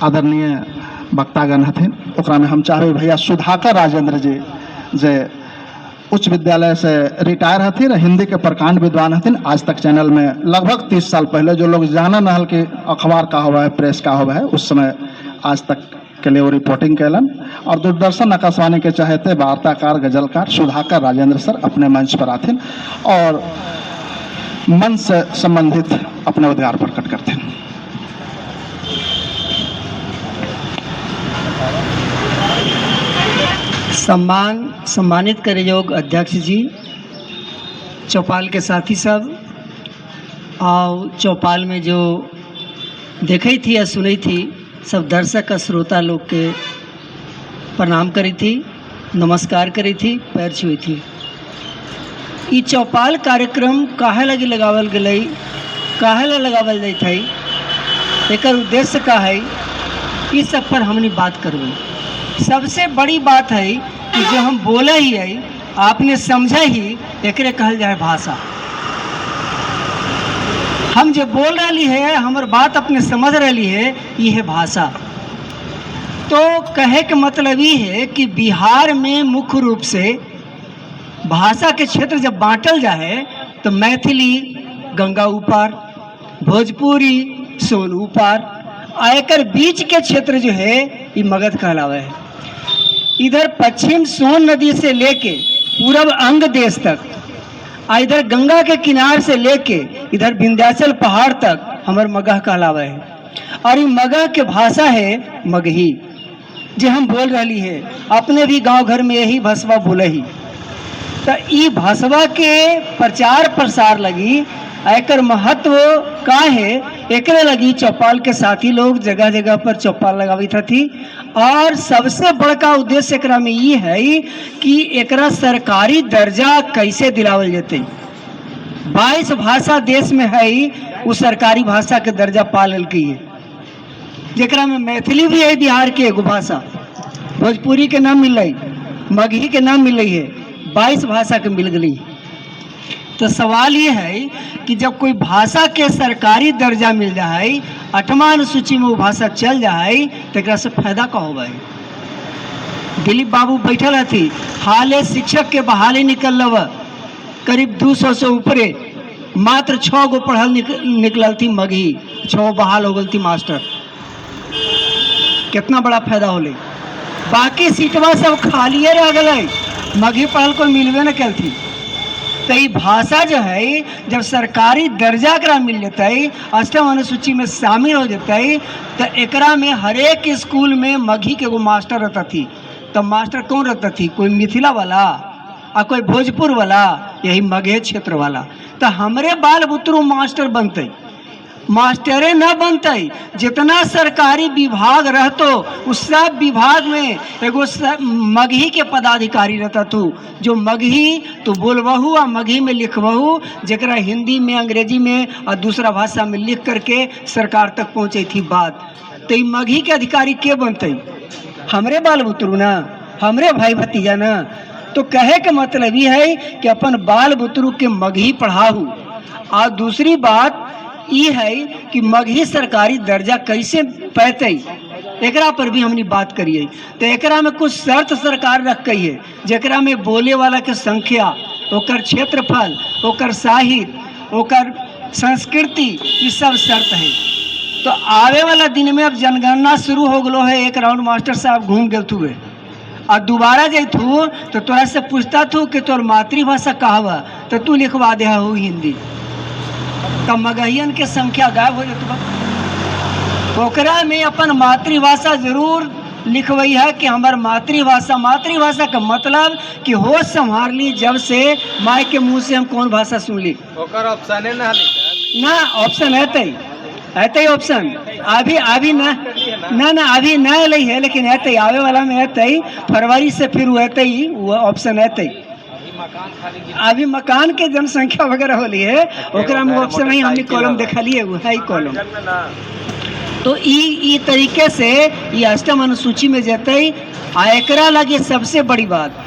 आदरणीय वक्तागण हथिन। ओकरा में हम चाहबै भैया सुधाकर राजेंद्र जी जे उच्च विद्यालय से रिटायर हथिन, हिंदी के प्रकांड विद्वान हथिन। आज तक चैनल में लगभग 30 साल पहले जो लोग जाना न हल कि अखबार का हुआ है, प्रेस का हुआ है, उस समय आज तक के लिए वो रिपोर्टिंग कैलन। और दूरदर्शन आकाशवाणी के चाहते वार्ताकार गजलकार सुधाकर राजेंद्र सर अपने मंच पर आथिन और मन से संबंधित अपने उद्गार प्रकट करते हैं। सम्मानित करे योग अध्यक्ष जी, चौपाल के साथी सब और चौपाल में जो देखी थी या सुनी थी सब दर्शक और श्रोता लोग के प्रणाम करी थी, नमस्कार करी थी, पैर छुई थी। ई चौपाल कार्यक्रम काहे लगी लगावल गेलै, काहे ला लगावल जाइत है, एकर उद्देश्य का है, इस सब पर हमनी बात करबै। सबसे बड़ी बात है कि जो हम बोले ही है आपने समझा ही, एकरे कहल जाए भाषा। हम जो बोल रही है, हमर बात अपने समझ रही है, ये है भाषा। तो कहे के मतलब ये है कि बिहार में मुख्य रूप से भाषा के क्षेत्र जब बांटल जाए तो मैथिली गंगा ऊपर, भोजपुरी सोन ऊपर, आ एकर बीच के क्षेत्र जो है ये मगध कहलावे है। इधर पश्चिम सोन नदी से लेके पूरब अंग देश तक, आ इधर गंगा के किनार से लेके इधर विंध्याचल पहाड़ तक हमार मगह कहलावे है। और ये मगह के भाषा है मगही, जे हम बोल रही है। अपने भी गांव घर में यही भाषा बोले ही। तो ई भाषा के प्रचार प्रसार लगी एकर महत्व का है, एकरे लगी चौपाल के साथी लोग जगह जगह पर चौपाल लगावित हथी। और सबसे बड़का उद्देश्य एकरा में ये है कि एकरा सरकारी दर्जा कैसे दिलावल जते। 22 भाषा देश में है, वो सरकारी भाषा के दर्जा पा लेलकै है, जेकरा में मैथिली भी है बिहार के एगो भाषा, भोजपुरी के नाम मिल, मगही के नाम मिल है, 22 भाषा के मिल गई। तो सवाल ये है कि जब कोई भाषा के सरकारी दर्जा मिल जाए, 8वां अनुसूची में वो भाषा चल जाए, तो एकरा से फायदा का होगा। दिलीप बाबू बैठल हथी, हाले शिक्षक के बहाली निकल करीब 200 से ऊपरे, मात्र 6 गो पढ़ल निकलल थी मगही, 6 बहाल हो गई थी मास्टर। कितना बड़ा फायदा होले। बाकी सीटवा सब खालिए रह गए, मगही पढ़ल कोई मिलबे न कल थी। तो ये भाषा जो है जब सरकारी दर्जा एकरा मिल जतै, अष्टम अनुसूची में शामिल हो जतै, तो एकरा में हरेक स्कूल में मगही के एगो मास्टर रहता थी। तो मास्टर कौन रहता थी? कोई मिथिला वाला आ कोई भोजपुर वाला, यही मगहे क्षेत्र वाला। तो हमरे बाल बुतरू मास्टर बनते, मास्टरे न बनते, जितना सरकारी विभाग रहतो उस सब विभाग में एगो मगही के पदाधिकारी रहता तू, जो मगही तो बोलबहू आ मगही में लिखबहू, जकरा हिंदी में अंग्रेजी में और दूसरा भाषा में लिख करके सरकार तक पहुँचे थी बात। तो ये मगही के अधिकारी के बनते? हमरे बाल बुतरू ना, हमरे भाई भतीजा ना। तो कहे के मतलब ये है कि अपन बाल बुतरू के मगही पढ़ाहू। और दूसरी बात ये है कि मगही सरकारी दर्जा कैसे पैतै, एकरा पर भी हमनी बात करिए। तो एकरा में कुछ शर्त सरकार रख गई है, जेकरा में बोले वाला के संख्या, ओकर क्षेत्रफल, ओकर साहित्य, ओकर संस्कृति, ये सब शर्त है। तो आवे वाला दिन में अब जनगणना शुरू हो गलो है, एक राउंड मास्टर साहब घूम गए थुए और दोबारा जैथू तो तोरा से पूछता थू कि तोर मातृभाषा कहवा, तो तू लिखवा दे हो हिंदी, तब मगहियन के संख्या गायब हो जात बा। ओकरा में अपन मातृभाषा जरूर लिखवई है कि हमार मातृभाषा, मातृभाषा का मतलब कि होश संभाल ली जब से माय के मुंह से हम कौन भाषा सुन ली। ओकर ऑप्शने ना हली ना ऑप्शन है ऐते ऑप्शन अभी अभी ना ना ना अभी ना अलै है, लेकिन ऐते आवे वाला में ऐते फरवरी से फिर वो ऐते ही वो ऑप्शन ऐते। अभी मकान के जनसंख्या वगैरह होली है, ओकरा में ऑप्शन नहीं, हमने कॉलम देखलिए वो है कॉलम। तो ई ई तरीके से ई अष्टम अनुसूची में जतै। आ एकरा लगे सबसे बड़ी बात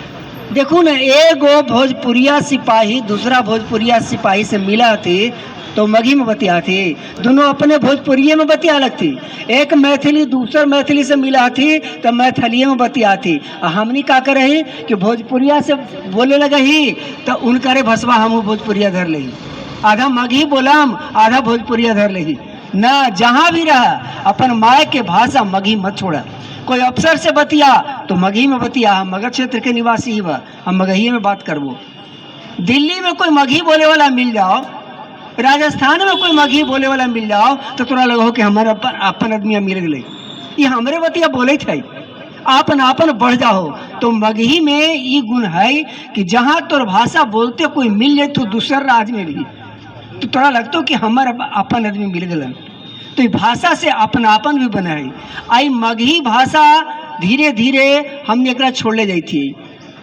देखू ना, एगो भोजपुरिया सिपाही दूसरा भोजपुरिया सिपाही से मिला थी तो मगही में बतिया थी, दोनों अपने भोजपुरिये में बतिया लगती। एक मैथिली दूसर मैथिली से मिला थी तो मैथिलिये में बतिया थी। आ हमनी का करही कि भोजपुरिया से बोले लगही तो उनकरे भसवा हम भोजपुरिया धर लही, आधा मगही बोलाम आधा भोजपुरिया धर लही ना। जहाँ भी रहा अपन माए के भाषा मगही मत छोड़ा। कोई अफसर से बतिया तो मगही में बतिया, हम मगध क्षेत्र के निवासी ही बा, हम मगही में बात करबो। दिल्ली में कोई मगही बोले वाला मिल जाओ, राजस्थान में कोई मगही बोले वाला मिल जाओ तो तोरा लगो कि हमारे अपन अपन आदमी मिल गए, ये हमरे बतिया बोले थे। आपन आपन बढ़ जाओ। तो मगही में ये गुण है कि जहाँ तोर भाषा बोलते कोई मिल जाए तो दूसर राज्य में भी तो तोरा लगतो कि हमार अपन आदमी मिल गलन। तो ये भाषा से अपनापन भी बना है। आई मगही भाषा धीरे धीरे हमने एकरा छोड़ले जाई थी।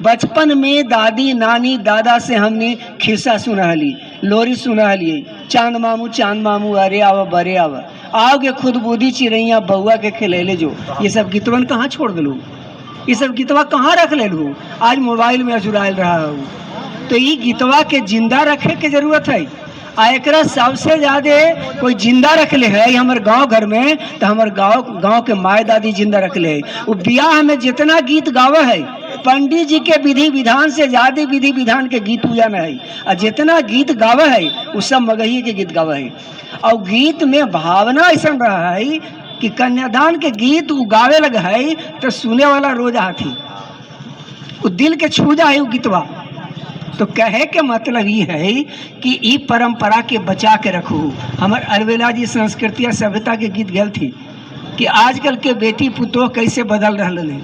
बचपन में दादी नानी दादा से हमने खिस्सा सुना ली, लोरी सुना लिए, चांद मामू चांद मामू अरे आवा बरे आवा, आओगे खुद बूदी चिड़ैया बउआ के खिलैले जो, ये सब गीतवन कहाँ छोड़ दिलू, ये सब गीतवा कहाँ रख लेलू, आज मोबाइल में अजुरायल रहा हूँ। तो ये गीतवा के जिंदा रखे के जरूरत है। आ एकरा सबसे ज्यादा कोई जिंदा रखले है हमर गांव घर में तो हमर गांव गांव के माए दादी जिंदा रखले है। वो ब्याह में जितना गीत गावे है पंडित जी के विधि विधान से ज्यादा विधि विधान के गीत पूजा में है, और जितना गीत गावे है वो सब मगही के गीत गावे है। और गीत में भावना ऐसा रहा है कि कन्यादान के गीत उ गावे लग है तो सुने वाला रोज आथी, वो दिल के छू जाए वो गीतवा। तो कहे के मतलब ये है कि ई परंपरा के बचा के रखू। हमर अरवेला जी संस्कृति और सभ्यता के गीत गल थी कि आजकल के बेटी पुतोह कैसे बदल रहा है,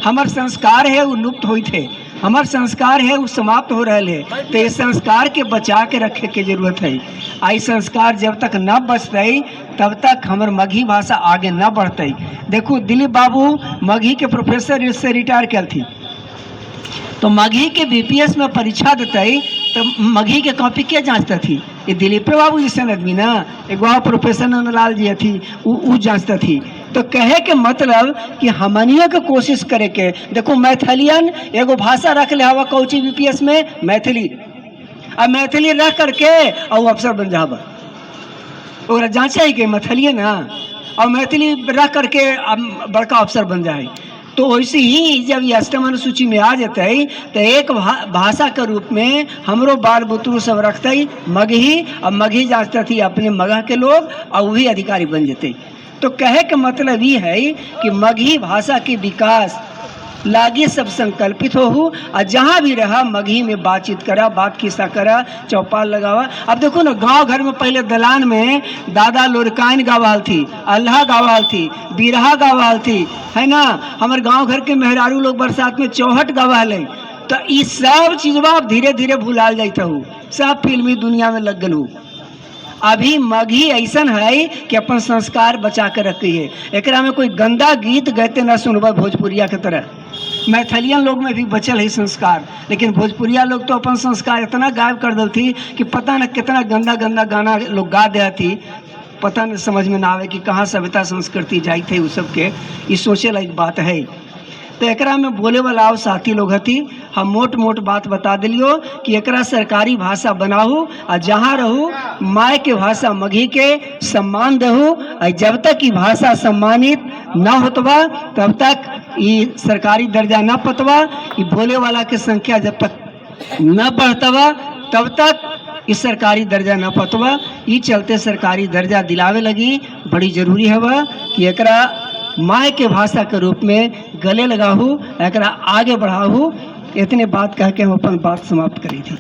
हमर संस्कार है वो लुप्त होते थे, हमर संस्कार है वो समाप्त हो रहा है। तो ये संस्कार के बचा के रखे के जरूरत है। आई संस्कार जब तक न बचते तब तक हमर मगही भाषा आगे न बढ़ते। देखो दिलीप बाबू मगही के प्रोफेसर से रिटायर कल थी, तो मगही के बीपीएस में परीक्षा देते तो मगही के कॉपी के जांचता थी, ये दिलीप बाबू जैसे आदमी ना, एगो प्रोफेसर नंदलाल जी थी उ जांचता थी। तो कहे के मतलब कि हमनियों के कोशिश करे के, देखो मैथिलियन एगो भाषा रख ले हवा कौची बीपीएस में मैथिली, आ मैथिली रख करके और अफसर बन जाबा, ओकरा जाँचे है कि मैथिलिए ना, और मैथिली रख करके बड़का अफसर बन जाए। तो वैसे ही जब ये अष्टम अनुसूची में आ जाते तो एक भाषा के रूप में हमरो बाल बुतरू सब रखते मगही, और मगही जांचते थी अपने मगह के लोग और वही अधिकारी बन जाते। तो कहे के मतलब ये है कि मगही भाषा के विकास लागी सब संकल्पित हो, और जहाँ भी रहा मगही में बातचीत करा, बात खिस्सा करा, चौपाल लगावा। अब देखो ना गांव घर में पहले दलान में दादा लोरकाइन गावाल थी, अल्लाह गावाल थी, बिरहा गावाल थी, है ना। हमारे गांव घर के मेहरारू लोग बरसात में चौहट गावाल है। तो ये सब चीज़वा अब धीरे धीरे भुलाल जाता हूँ, सब फिल्मी दुनिया में लग गल हूँ। अभी मगही ऐसन है कि अपन संस्कार बचा के रखी है। एकरा में कोई गंदा गीत गाते ना सुनबा भोजपुरिया के तरह। मैथिलियन लोग में भी बचल है संस्कार, लेकिन भोजपुरिया लोग तो अपन संस्कार इतना गायब कर दल थी कि पता न कितना गंदा गंदा गाना लोग गा दे थी, पता न समझ में ना आवे कि कहाँ सभ्यता संस्कृति जाई थे उ सब के, ये सोचे लायक बात है। तो एकरा में बोले वाला और साथी लोग हती, हम मोट मोट बात बता दिलियो कि एकरा सरकारी भाषा बनाहू और जहाँ रहू माय के भाषा मगही के सम्मान दहू, और जब तक ई भाषा सम्मानित न होतबा तब तक ई सरकारी दर्जा न पतवा, ई बोले वाला के संख्या जब तक न बढ़तवा तब तक ई सरकारी दर्जा न पतवा। ई चलते सरकारी दर्जा दिलावे लगी बड़ी जरूरी हवा कि एकरा माय के भाषा के रूप में गले लगाहू, एकरा आगे बढ़ाहू। इतने बात कह के हम अपन बात समाप्त करी थी।